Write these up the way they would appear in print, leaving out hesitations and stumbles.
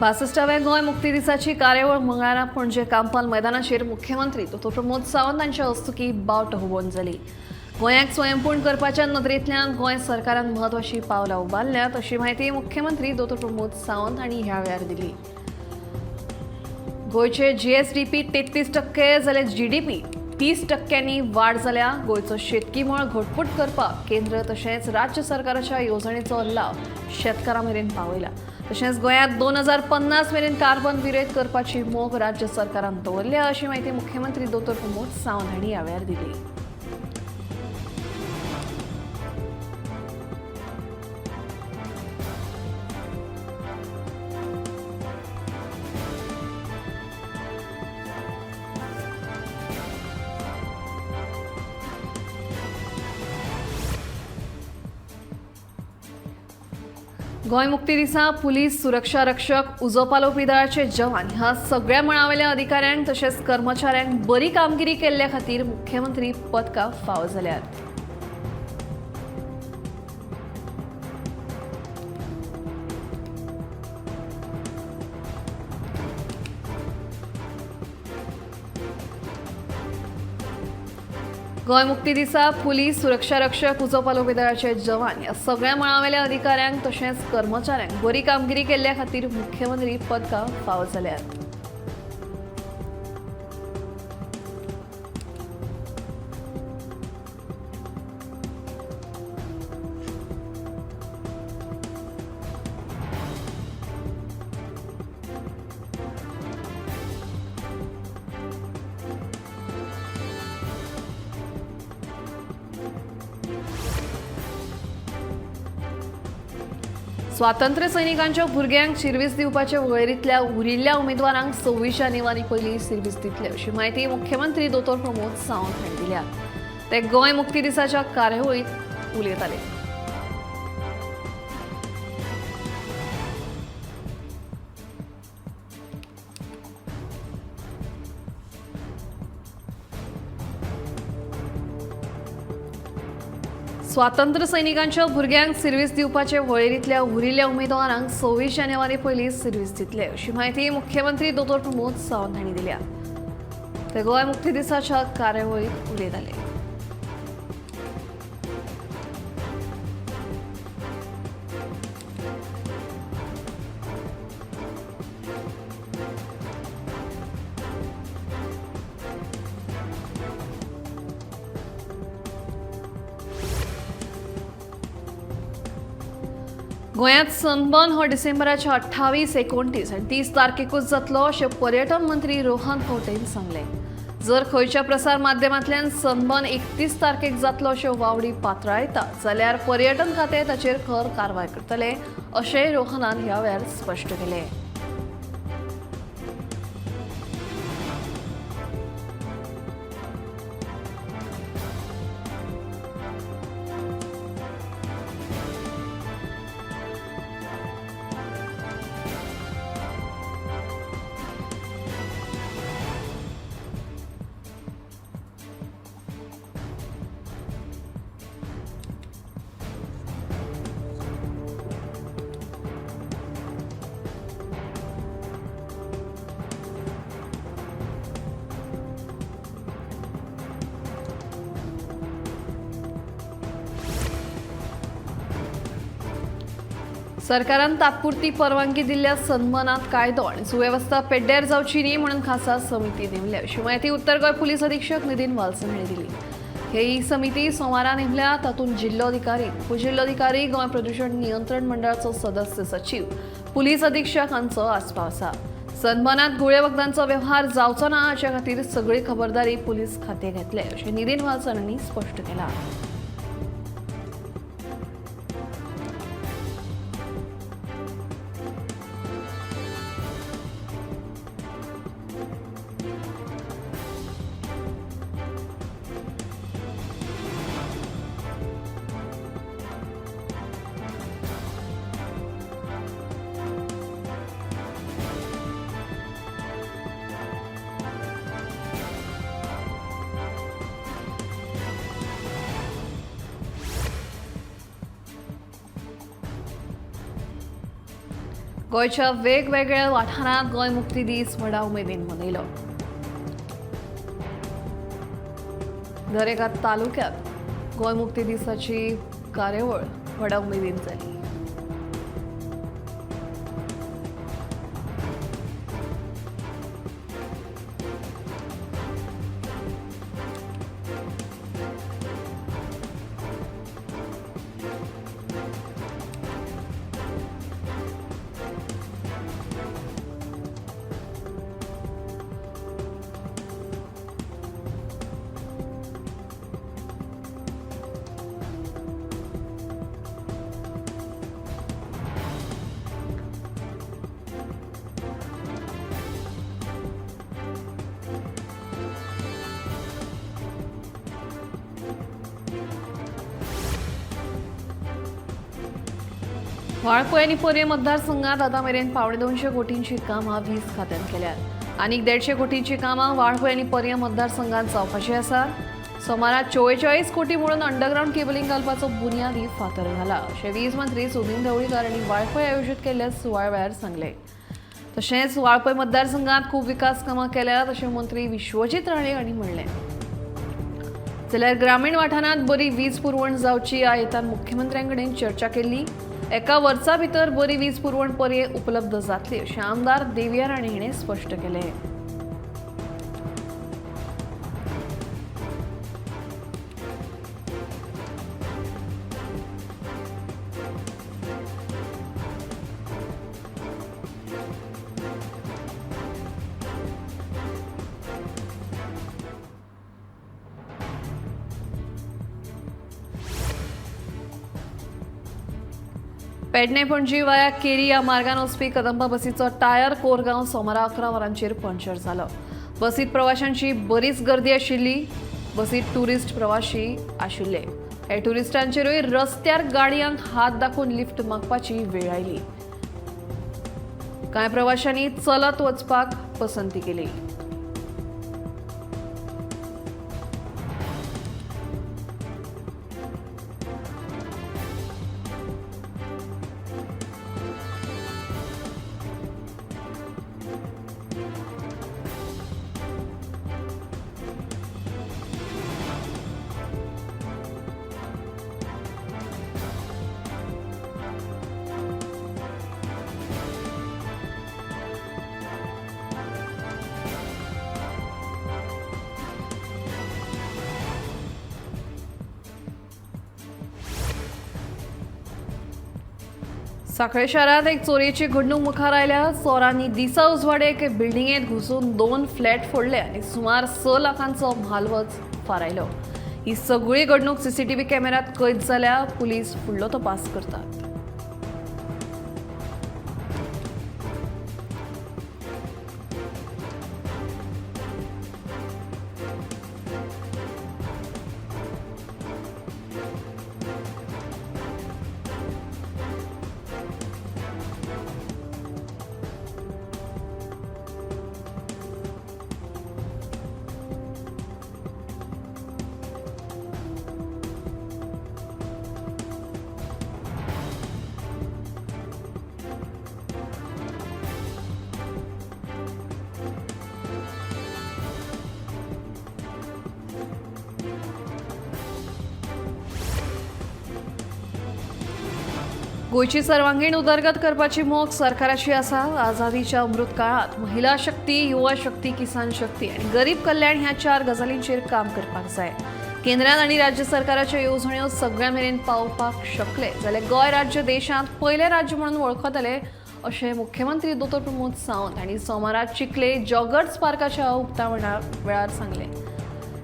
बासश्टाव्या गोंय मुक्ती दिसाची कार्यावळ मंगळारा पणजे कांपाल मैदानाचेर मुख्यमंत्री दोतोर प्रमोद सावंत हांच्या हस्तुकीं बावटो हुबोवन जाली. गोंयाक स्वयंपूर्ण करपाच्या नदरेंतल्यान गोंय सरकारान म्हत्वाची पावलां उबारल्यात अशी म्हायती मुख्यमंत्री दोतोर प्रमोद सावंत हांणी ह्या वेळार दिली. गोंयचे जीएसडीपी 33% जाल्यार जीडीपी 30% वाड जाल्या. गोंयचो शेतकी मळ घटमूट करपाक केंद्र तशेंच राज्य सरकाराच्या येवजणेचो लाव शेतकारां मेरेन पावयला. तशेंच गोंयांत 2050 मेरेन कार्बन विरयत करपाची मोख राज्य सरकारान दवरल्या अशी म्हायती मुख्यमंत्री दोतोर प्रमोद सावंत हांणी ह्या वेळार दिली. गोंय मुक्ती दिसा पुलीस, सुरक्षा रक्षक, उजो पालोवपी दळाचे जवान ह्या सगळ्या मळावेल्या अधिकाऱ्यांक तशेंच कर्मचाऱ्यांक बरी कामगिरी केल्ल्या खातीर मुख्यमंत्री पदकां फावो जाल्यात. गोंय मुक्ती दिसा पुलीस, सुरक्षा रक्षक, उजो पालोवपी दळाचे जवान ह्या सगळ्या मळावेल्या अधिकाऱ्यांक तशेंच कर्मचाऱ्यांक बरी कामगिरी केल्ल्या खातीर मुख्यमंत्री पदकां फावो जाल्यात. स्वातंत्र्य सैनिकांच्या भुरग्यांक शिरवीस दिवपाचे वळेरींतल्या उरिल्ल्या उमेदवारांक 26 जानेवारी पयलीं सिर्वीस दितले अशी म्हायती मुख्यमंत्री दोतोर प्रमोद सावंत हांणी दिल्या. ते गोंय मुक्ती दिसाच्या कार्यावळींत उलयताले. स्वातंत्र्य सैनिकांच्या भुरग्यांक सिर्वीस दिवपाचे वळेरींतल्या उरिल्ल्या उमेदवारांक 26 जानेवारी पयलीं सिर्वीस दितले अशी म्हायती मुख्यमंत्री दोतोर प्रमोद सावंत हांणी दिल्या. ते गोंय मुक्ती दिसाच्या कार्यावळींत उलयताले. गोंयांत सनबर्न हो डिसेंबराच्या 28, 29 आनी 30 तारखेकूच जातलो अशें पर्यटन मंत्री रोहन खंवटेन सांगलें. जर खंयच्या प्रसार माध्यमांतल्यान सनबर्न 31 तारखेक जातलो अश्यो वावडी पातळायता जाल्यार पर्यटन खातें ताचेर खर कारवाय करतले अशेंय रोहनान ह्या वेळार स्पश्ट केलें. सरकारान तात्पुरती परवानगी दिल्ल्या सन्मानात कायदो आनी सुवेवस्था पेड्ड्यार जावची न्ही म्हणून खासा समिती नेमल्या अशी म्हायती उत्तर गोंय पुलीस अधीक्षक नितीन वाल्सन हांणी दिली. ही समिती सोमारा नेमल्या. तातूंत जिल्लोधिकारी, उपजिल्लोधिकारी, गोंय प्रदूषण नियंत्रण मंडळाचो सदस्य सचीव, पुलीस अधीक्षक हांचो आस्पाव आसा. सन्मानात गुळे वखदांचो व्यवहार जावचो ना हाचे खातीर सगळी खबरदारी पुलीस खातें घेतले अशें नितीन वाल्सन हांणी स्पश्ट केलां. गोंयच्या वेगवेगळ्या वाठारांत गोंय मुक्ती दीस व्हडा उमेदीन मनयलो. दर एका तालुक्यात गोंय मुक्ती दिसाची कार्यावळ व्हडा उमेदीन जाली. वाळपय आनी पर्ये मतदारसंघात आतां मेरेन 175 कोटींची कामां वीज खात्यान केल्यात. आनीक 150 कोटींची कामां वाळपय आनी पर्ये मतदारसंघात जावपाची आसा. सोमारा 44 कोटी म्हणून अंडरग्रावंड केबलिंग घालपाचो बुन्यादी फातर घाला अशें वीज मंत्री सुदिन ढवळीकार हांणी वाळपय आयोजीत केल्ल्या सुवाळ्या वेळार सांगलें. तशेंच वाळपय मतदारसंघात खूब विकास कामां केल्यात अशें मंत्री विश्वजीत राणे हांणी म्हणलें. जाल्यार ग्रामीण वाठारांत बरी वीज पुरवण जावची ह्या हेतान मुख्यमंत्र्यां कडेन चर्चा केल्ली. एका वर्सा भितर बरी वीज पुरवण पर्ये उपलब्ध जातली अशें आमदार देविया राणे हिणें स्पश्ट केलें. पेडणे पणजी वाया केरी ह्या मार्गान वचपी कदंबा बसीचो टायर कोरगांव सोमारा 11 वरांचेर पंक्चर जालो. बसीत प्रवाशांची बरीच गर्दी आशिल्ली. बसीत ट्युरिस्ट प्रवाशी आशिल्ले. ह्या ट्युरिस्टांचेरूय रस्त्यार गाडयांक हात दाखोवन लिफ्ट मागपाची वेळ आयली. कांय प्रवाशांनी चलत वचपाक पसंती केली. साखळे शहरात एक चोरयेची घडणूक मुखार आयल्या. चोरांनी दिसा उजवाडे एके बिल्डिंगेत घुसून 2 फ्लॅट फोडले आनी सुमार 6 लाखांचो म्हालवज फारायलो. ही सगळी घडणूक सीसीटीव्ही कॅमेऱ्यात कैद जाल्या. पुलीस फुडलो तपास करतात. गोंयची सर्वांगीण उदरगत करपाची मोख सरकाराची आसा. आझादीच्या अमृत काळात महिला शक्ती, युवा शक्ती, किसान शक्ती आनी गरीब कल्याण ह्या 4 गजालींचेर काम करपाक जाय. केंद्रान आनी राज्य सरकाराच्यो येवजण्यो सगळ्यां मेरेन पावोवपाक शकले जाल्यार गोंय राज्य देशांत पयलें राज्य म्हणून वळखतले अशें मुख्यमंत्री दोतोर प्रमोद सावंत हांणी सोमारा चिखले जॉगर्स पार्काच्या उक्तावणा वेळार सांगलें.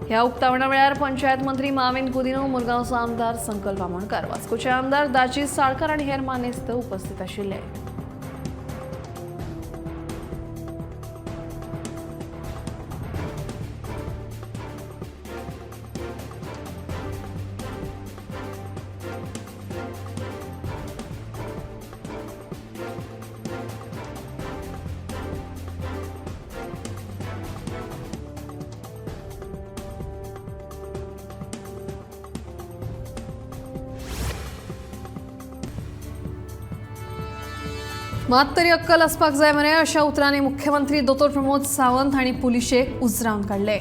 ह्या उक्तावणा वेळार पंचायत मंत्री माविन गुदिन्हो, मुरगांवचो आमदार संकल्प आमोणकार, वास्कोचे आमदार दाजी साळकार आनी हेर मानेस्त उपस्थित आशिल्ले. मात तरी अक्कल आसपाक जाय मरे अशा उतरांनी मुख्यमंत्री दोतोर प्रमोद सावंत हांणी पुलिशेक उजरावन काडले।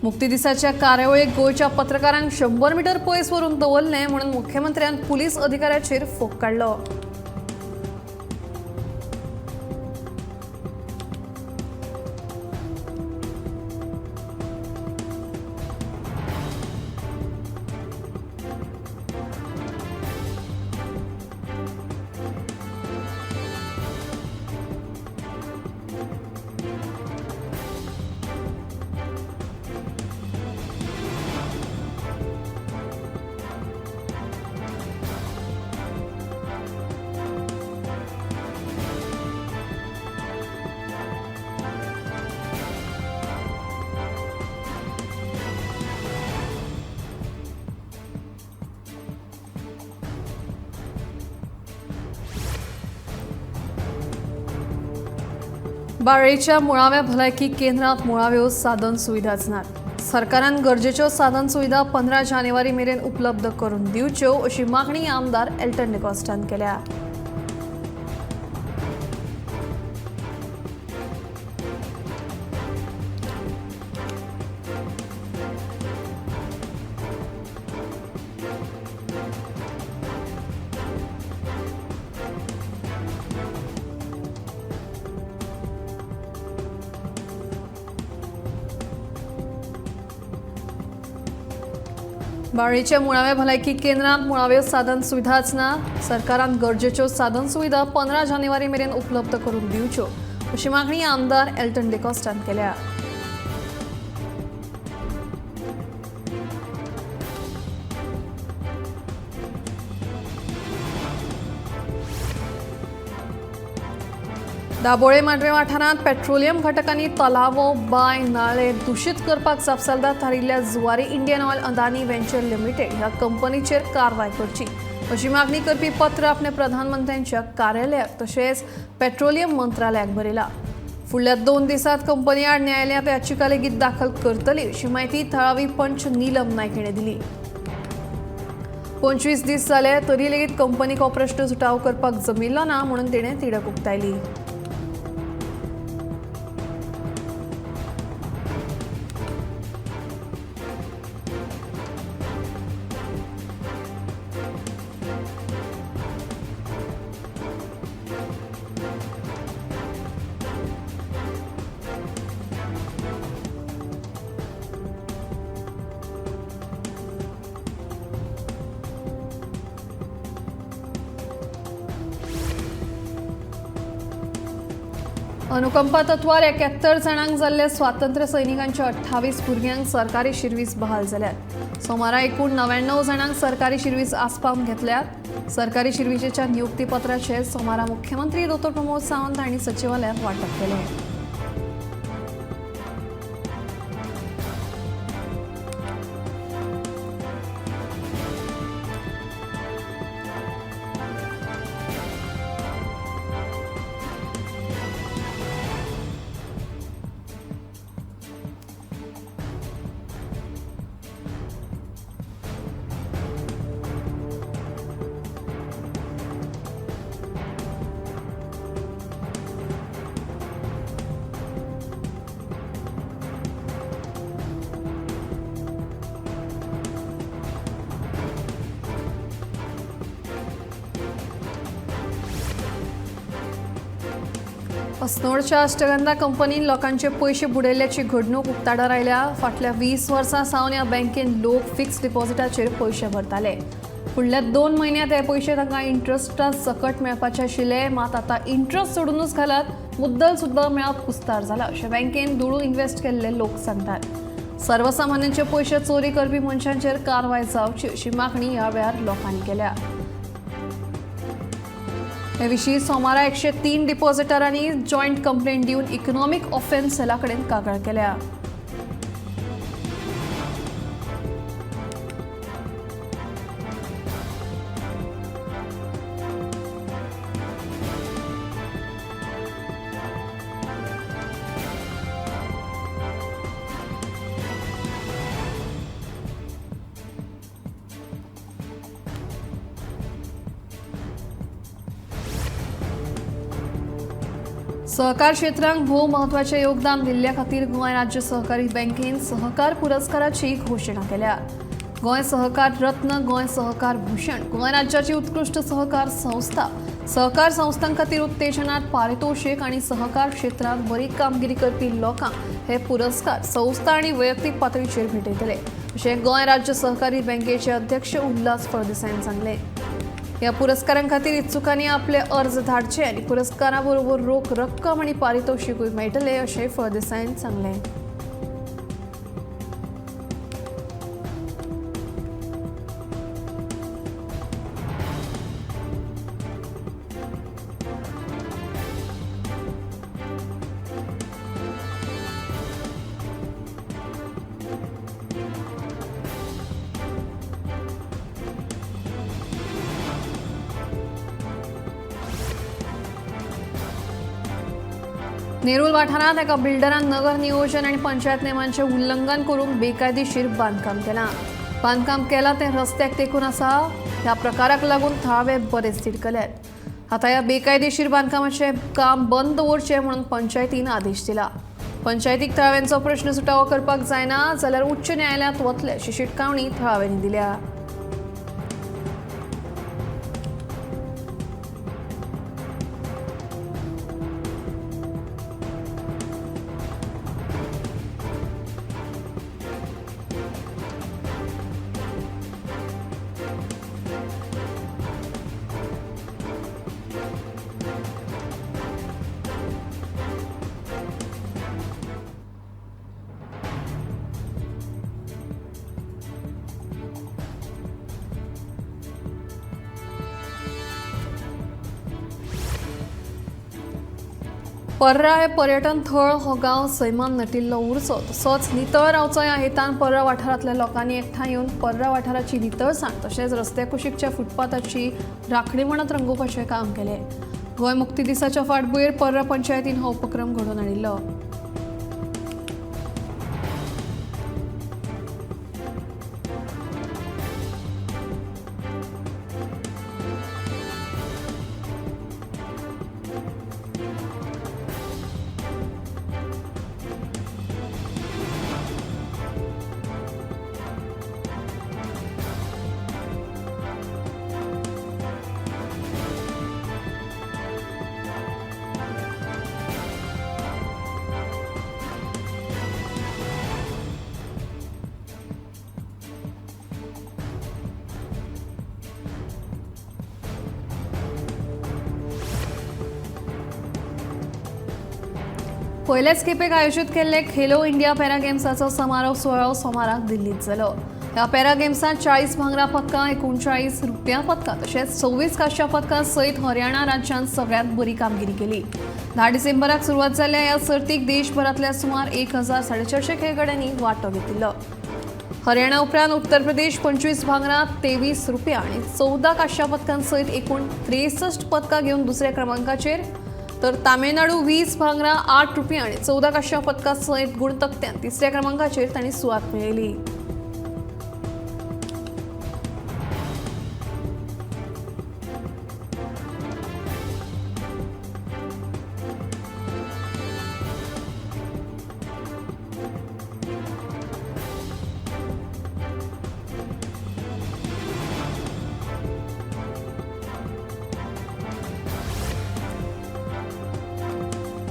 मुक्ती दिसाच्या कार्यावळीक गोंयच्या पत्रकारांक 100 मीटर पयस व्हरून दवरलें म्हणून मुख्यमंत्र्यान पुलीस अधिकाऱ्याचेर फोग काडलो। बाळेच्या मुळाव्या भलायकी केंद्रात मुळाव्यो साधन सुविधाच नात। सरकारान गरजेच्यो साधन सुविधा 15 जानेवारी मेरेन उपलब्ध करून दिवच्यो अशी मागणी आमदार एल्टन डिकॉस्टान केल्या। बाळेच्या मुळाव्या भलायकी केंद्रात मुळाव्यो साधन सुविधाच ना। सरकारान गरजेच्यो साधन सुविधा 15 जानेवारी मेरेन उपलब्ध करून दिवच्यो अशी मागणी आमदार एल्टन डिकॉस्टान केल्या। दाबोळे मांडवे वाठारांत पेट्रोलियम घटकांनी तलावो बांय नाळे दूषित करपाक जापसालदार थारिल्ल्या Zuari Indian Oil Adani Venture Limited ह्या कंपनीचेर कारवाय करची अशी मागणी करपी पत्र आपणे प्रधानमंत्र्यांच्या कार्यालयाक तशेंच पेट्रोलियम मंत्रालयाक बरयला। फुडल्या 2 दिसांत कंपनी आड न्यायालयांत याचिका लेगीत दाखल करतली अशी म्हायती थळावी पंच नीलम नायक हिणें दिली। 25 दीस जाले तरी लेगीत कंपनीक हो प्रश्न सुटावो करपाक जमिल्लो ना म्हणून तिणें तिडक उक्तायली। अनुकंपा तत्वार 71 जाणांक जाल्ल्या स्वातंत्र्य सैनिकांच्या 28 भुरग्यांक सरकारी शिरवीस बहाल जाल्यात। सोमारा एकूण 99 जाणांक सरकारी शिरवीस आसपावन घेतल्यात। सरकारी शिरवीसेच्या नियुक्तीपत्राचे सोमारा मुख्यमंत्री दोतोर प्रमोद सावंत हांणी सचिवालयांत वांटप केलें। अस्नोडच्या अष्टगंधा कंपनीन लोकांचे पयशे बुडयल्ल्याची घडणूक उक्ताडार आयल्या। फाटल्या 20 वर्सां सावन ह्या बँकेन लोक फिक्स डिपॉझिटाचेर पयशे भरताले। फुडल्या 2 म्हयन्यांत हे पयशे तांकां इंट्रस्टा सकट मेळपाचे आशिल्ले, मात आतां इंट्रस्ट सोडूनच घालात मुद्दल सुद्दां मेळप कुस्तार जाला अशें बँकेन दुडू इन्व्हेस्ट केल्ले लोक सांगतात। सर्वसामान्यांचे पयशे चोरी करपी मनशांचेर कारवाय जावची अशी मागणी ह्या वेळार लोकांनी केल्या। हे विशीं सोमारा 103 डिपॉझिटरांनी जॉयंट कंप्लेंट दिवन इकॉनॉमिक ऑफेन्स सेला कडेन कागाळ केल्या। सहकार क्षेत्रांक भोव म्हत्वाचें योगदान दिल्ल्या खातीर गोंय राज्य सहकारी बँकेन सहकार पुरस्काराची घोशणा केल्या. गोंय सहकार रत्न, गोंय सहकार भूषण, गोंय राज्याची उत्कृश्ट सहकार संस्था, सहकार संस्थां खातीर उत्तेजनात पारितोषिक आनी सहकार क्षेत्रांत बरी कामगिरी करपी लोकांक हे पुरस्कार संस्था आनी वैयक्तीक पातळीचेर भेटयतले अशें गोंय राज्य सहकारी बँकेचे अध्यक्ष उल्हास फळदेसायान सांगलें. ह्या पुरस्कारां खातीर इत्सुकांनी आपले अर्ज धाडचे आनी पुरस्कारा बरोबर रोख रक्कम आनी पारितोषिकूय मेळटले अशें फळदेसायान सांगलें. नेरूल वाठारांत एका बिल्डरान नगर नियोजन आनी पंचायत नेमांचें उल्लंघन करून बेकायदेशीर बांदकाम केलां. बांदकाम केलां तें रस्त्याक तेंकून आसा. ह्या प्रकाराक लागून थळावे बरेच तिडकल्यात. आतां ह्या बेकायदेशीर बांदकामाचें काम बंद दवरचें म्हणून पंचायतीन आदेश दिला. पंचायतीक थळाव्यांचो प्रश्न सुटावो करपाक जायना जाल्यार उच्च न्यायालयांत वतले अशी शिटकावणी थळाव्यांनी दिल्या. पर्रा हे पर्यटन थळ हो गांव सैमान नटिल्लो उरचो तसोच नितळ रावचो ह्या हेतान पर्रा वाठारांतल्या लोकांनी एकठांय येवन पर्रा वाठाराची नितळसाण तशेंच रस्त्या कुशीकच्या फुटपाथाची राखणी म्हणत रंगोवपाचें काम केलें. गोंय मुक्ती दिसाच्या फाटभुंयेर पर्रा पंचायतीन हो उपक्रम घडोवन हाडिल्लो. पयलेच खेपेक आयोजीत केल्ले खेलो इंडिया पॅरा गेम्साचो समारोप सुवाळो सोमाराक दिल्लींत जालो. ह्या पॅरा गेम्सांत 40 भांगरा पदकां, 39 रुपया पदकां तशेंच 26 कांश्या पदकां सयत हरियाणा राज्यान सगळ्यांत बरी कामगिरी केली. 10 डिसेंबराक सुरवात जाल्ल्या ह्या सर्तीक देशभरांतल्या सुमार 1450 खेळगड्यांनी वांटो घेतिल्लो. हरियाणा उपरांत उत्तर प्रदेश 25 भांगरा, 23 रुपया आनी 14 कांश्या पदकां सयत एकूण 63 पदकां घेवन दुसऱ्या क्रमांकाचेर, तर तामिळनाडू 20 भांगरा, 8 रुपया आनी 14 कांश्या पदकां सयत गुणतकट्यान तिसऱ्या क्रमांकाचेर तांणी सुवात मेळयली.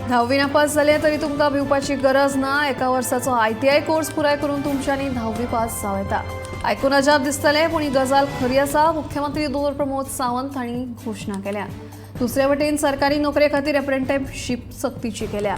धावी नापास जाले तरी तुमकां भिवपाची गरज ना. एका वर्साचो ITI course पुराय करून तुमच्यांनी धावी पास जावं येता. आयकून अजाप दिसतलें, पूण ही गजाल खरी आसा. मुख्यमंत्री दोर प्रमोद सावंत हांणी घोशणा केल्या. दुसरे वटेन सरकारी नोकरे खातीर अप्रेंटिसशीप सक्तीची केल्या.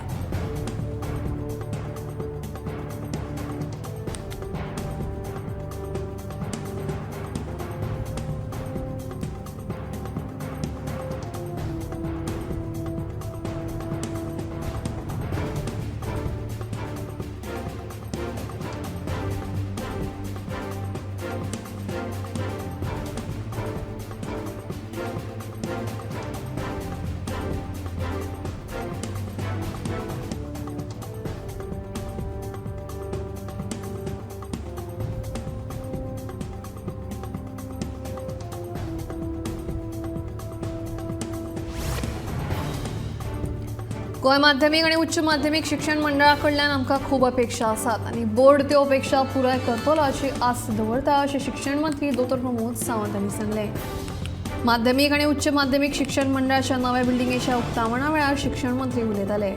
गोंय माध्यमीक आनी उच्च माध्यमीक शिक्षण मंडळा कडल्यान आमकां खूब अपेक्षा आसात आनी बोर्ड त्यो अपेक्षा पुराय करतलो अशी आस्त दवरता अशें शिक्षण मंत्री दोतोर प्रमोद सावंत हांणी सांगलें. माध्यमीक आनी उच्च माध्यमीक शिक्षण मंडळाच्या नव्या बिल्डिंगेच्या उक्तावणा वेळार शिक्षण मंत्री उलयताले.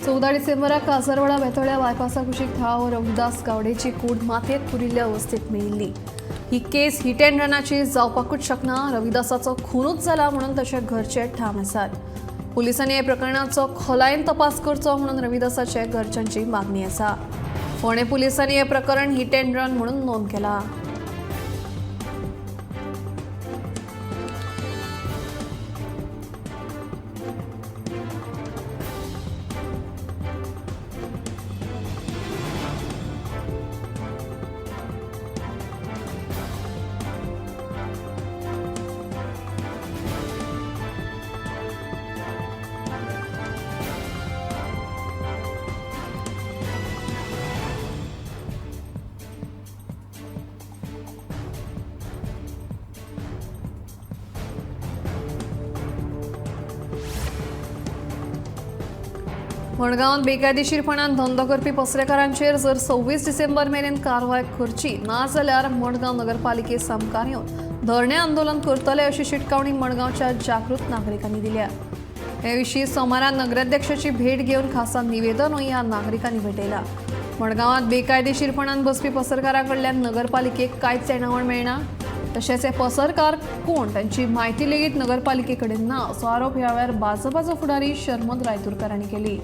चौदा डिसेंबराक कासारवाडा बेतोड्या बायपासा कुशीक थळावो रविदास गावडेची कूड मातयेंत पुरिल्ले अवस्थेत मेळिल्ली. ही केस हिट अँड रनाची जावपाकूच शकना. रविदासाचो खुनूच जाला म्हणून ताचे घरचे ठाम आसात. पुलिसांनी ह्या प्रकरणाचो खोलायेन तपास करचो म्हणून रविदासाचे घरच्यांची मागणी आसा. फोंडें पुलिसांनी हें प्रकरण हिट अँड रन म्हणून नोंद केला. मडगांवांत बेकायदेशीरपणान धंदो करपी पसरेकारांचेर जर 26 डिसेंबर मेरेन कारवाय करची ना जाल्यार मडगांव नगरपालिके सामकार येवन धरणें आंदोलन करतले अशी शिटकावणी मडगांवच्या जागृत नागरिकांनी दिल्या. हे विशीं सोमारा नगराध्यक्षाची भेट घेवन खासा निवेदनूय ह्या नागरिकांनी भेटयला. मडगांवांत बेकायदेशीरपणान बसपी पसरकारां कडल्यान नगरपालिकेक कांयच येणावळ मेळना, तशेंच हे पसरकार कोण तांची म्हायती लेगीत नगरपालिके कडेन ना असो आरोप ह्या वेळार भाजपाचो फुडारी शर्मद रायतुरकार हांणी केली.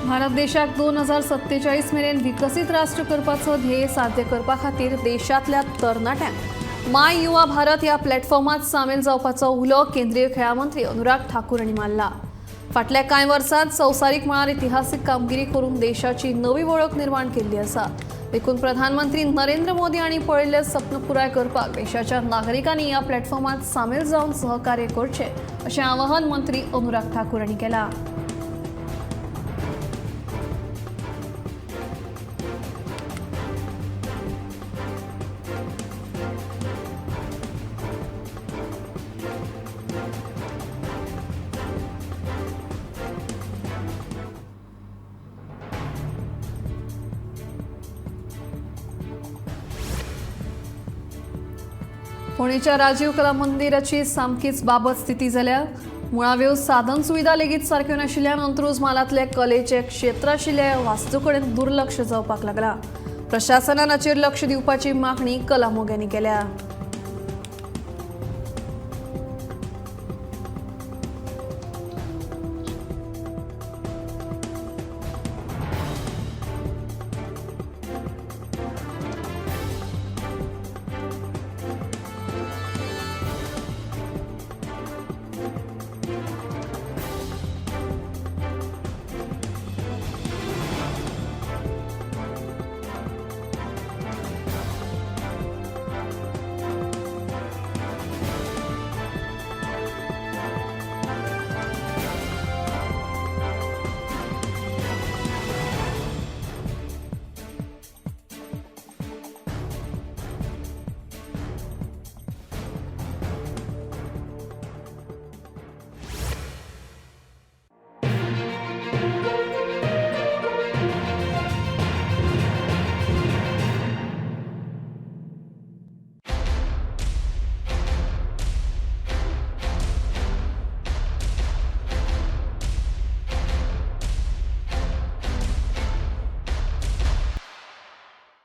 भारत देशाक 2047 मेरेन विकसीत राष्ट्र करपाचो ध्येय साध्य करपा खातीर देशांतल्या तरणाट्यांक my युवा भारत ह्या प्लॅटफॉर्मात सामील जावपाचो उलो केंद्रीय खेळां मंत्री अनुराग ठाकूर हांणी मारला. फाटल्या कांय वर्सांत संवसारीक मळार इतिहासीक कामगिरी करून देशाची नवी वळख निर्माण केल्ली आसा. देखून प्रधानमंत्री नरेंद्र मोदी हांणी पळयल्लें सपन पुराय करपाक देशाच्या नागरिकांनी ह्या प्लॅटफॉर्मात सामील जावन सहकार्य करचें अशें आवाहन मंत्री अनुराग ठाकूर हांणी केलां. फोंडेच्या राजीव कला मंदिराची सामकीच बाबत स्थिती जाल्या. मुळाव्यो साधन सुविधा लेगीत सारक्यो नाशिल्ल्यान अंत्रुज म्हालांतले कलेचे क्षेत्र आशिल्ल्या वास्तू कडेन दुर्लक्ष जावपाक लागला. प्रशासनान हाचेर लक्ष दिवपाची मागणी कलामोग्यांनी केल्या.